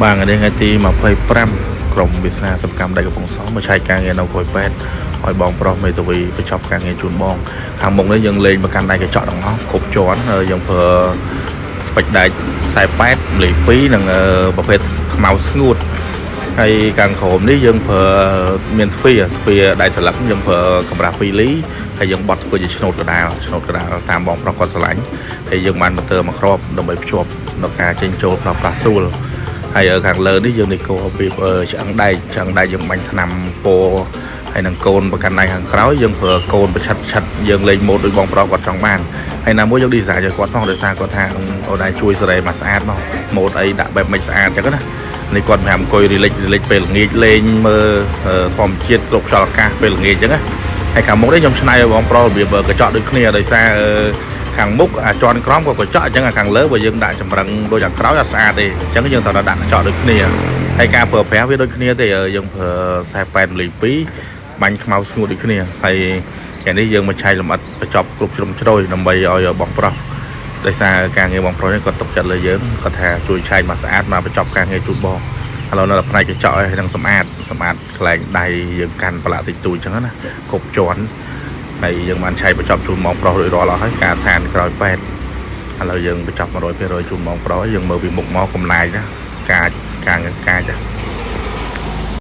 បាទថ្ងៃនេះថ្ងៃទី25ក្រុមវាសនាសកម្មដៃកំពង់សោមមកឆែកការងារនៅក្រោយពេទ្យឲ្យបងប្រុសមេធាវីបញ្ចប់ការងារជូនបងខាងមុខនេះយើងលេងមកកាន់ដៃកញ្ចក់ទាំងអស់គ្រប់ជាន់យើងប្រើស្ពេចដែក48លេខ2និងប្រភេទខ្មៅស្ងួតហើយខាងក្រោមនេះយើងប្រើមានទ្វារទ្វារដែកស្លឹកយើងប្រើកម្រាស់2លីហើយយើងបត់ធ្វើជាឆ្នូតកដាលឆ្នូតកដាលតាមបងប្រុសគាត់ស្រឡាញ់ហើយយើងបានម៉ូទ័រមួយគ្រាប់ដើម្បីភ្ជាប់ដល់ការចេញចូលប្រើប្រាស់ស្រួល ហើយខាងលើនេះយើងនេះក៏របៀបឆ្អឹងដែកឆ្អឹងដែកយើងបាញ់ថ្នាំពណ៌ហើយនឹងកូនប្រកាន់ដៃខាងក្រោយយើងប្រើកូនប្រឆិតឆិតយើងលេងម៉ូតដូចបងប្រុសគាត់ចង់បានហើយណាមួយយើង design ឲ្យគាត់ផងដោយសារគាត់ថាអូនឯងជួយសេរីមកស្អាតមកម៉ូតអីដាក់បែបមិនស្អាតចឹងណានេះគាត់ប្រាប់អង្គុយ relax relax ពេលល្ងាចលេងមើលធម្មជាតិស្រូបខ្យល់អាកាសពេលល្ងាចចឹងណាហើយខាងមុខនេះខ្ញុំឆ្នៃឲ្យបងប្រុសរបៀបកញ្ចក់ដូចគ្នាដោយសារខាងមុខអាចន់ក្រោមក៏កញ្ចក់អញ្ចឹងអាខាងលើបើយើងដាក់ចម្រឹងដូចអាក្រោយអត់ស្អាតទេអញ្ចឹងយើងត្រូវតែដាក់កញ្ចក់ដូចគ្នាហើយការប្រើប្រាស់វាដូចគ្នាទេយើងប្រើ48លេខ2បាញ់ខ្មៅស្ងួតដូចគ្នាហើយថ្ងៃនេះយើងមកឆែកលម្អិតបញ្ចប់គ្រប់ជ្រុងជ្រោយដើម្បីឲ្យបងប្រុសដោយសារការងារបងប្រុសនេះគាត់ទុកចិត្តលើយើងគាត់ថាជួយឆែកមកស្អាតមកបញ្ចប់ការងារជូនបងឥឡូវនៅតែផ្នែកកញ្ចក់ហើយនឹងសម្អាតសម្អាតកន្លែងដៃយើងកាន់ប្រឡាក់តិចតួចអញ្ចឹងណាគ្រប់ជាន់ ហើយយើងបានឆែកបញ្ចប់ជូនបងប្រុសរួចរាល់អស់ហើយការឋានក្រោយពេទ្យឥឡូវយើងបញ្ចប់100%ជូនបងប្រុសយើងមើលពីមុខមកកំណាយណាការការកាច